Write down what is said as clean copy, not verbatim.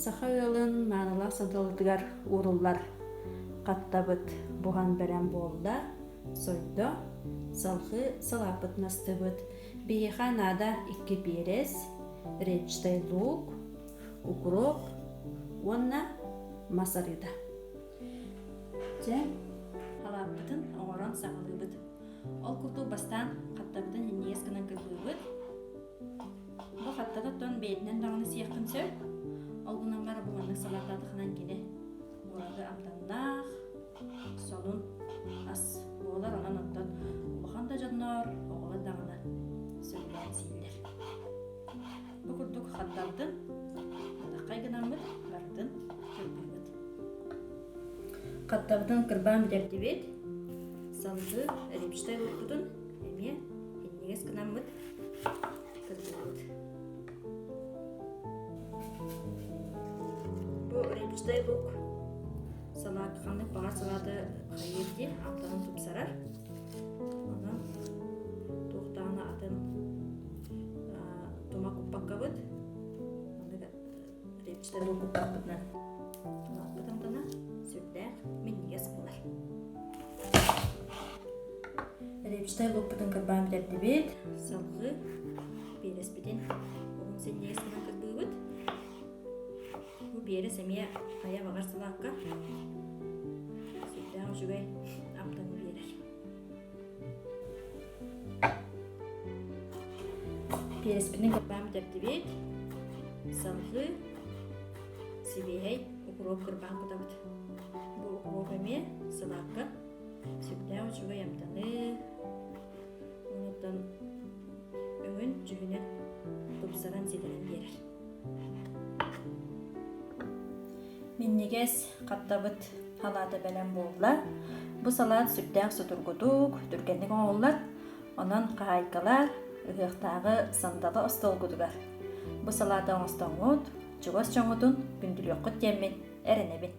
Саха ыалын маанылаах сандалытыгар ууруллар хаттабыт буһан бэлэм буолла, сойдо, салҕыы салааппытын астыбыт. Биһиэхэ наада икки перец, репчатый лук, укроп уонна мас арыыта. Дьэ, халааппытын оҥорон саҕалыыбыт. Ол курдук бастаан хаттабытын синньигэс гынан кырбыыбыт. Бу хаттата оттон бэйэтинэн даҕаны сиэххин сөп. Ол гынан баран бу маннык салаатаатахынан кини ураты амтаннаах, сонун ас буолар. Онон оттон улахан да дьоннор, оҕолор даҕаны сөбүлээн сииллэр. Бу курдук хаттабытын атаххай гынаммыт барытын кырбыыбыт. Хаттабытын кырбаан бүтэрдибит. Салгыы репчатай луукпутун эмиэ иннигэс гынаммыт кырбыыбыт. Бу репчатай лук салаат ханнык баҕар салааты хайыыр дии амтанын тупсарар. Онон туохтаҕына атын тума куппаккабыт. Маннык репчатай лук куттахпытына тумаппыт амтана сүрдээх минньигэс буолар. Репчатай лукпутун кырбаан бүтэрдибит. Салгыы биэрэспитин уһун синньигэс гынан кырбыыбыт. Бу биэрэс эмиэ хайа баҕар салаакка сүрдээх үчүгэй амтаны биэрэр. Биэрэспитин кырбаан бүтэрдибит. Салгыы сибиэһэй укроп кырбаан кутабыт. Бу укроп эмиэ салаакка сүрдээх үчүгэй амтаны, онуттан өҥүн дьүһүнүн тупсаран ситэрэн биэрэр. Минньигэс хаттабыт салаата бэлэм буолла. Бу салаат сүрдээх судургутук, түргэнник оҥоһуллар. Онон хаһаайкалар ыһыахтааҕы сандалы остуолгутугар бу салааты оҥостоҥҥут, чугас дьоҥҥутун күндүлүөххүт диэммин эрэнэбин.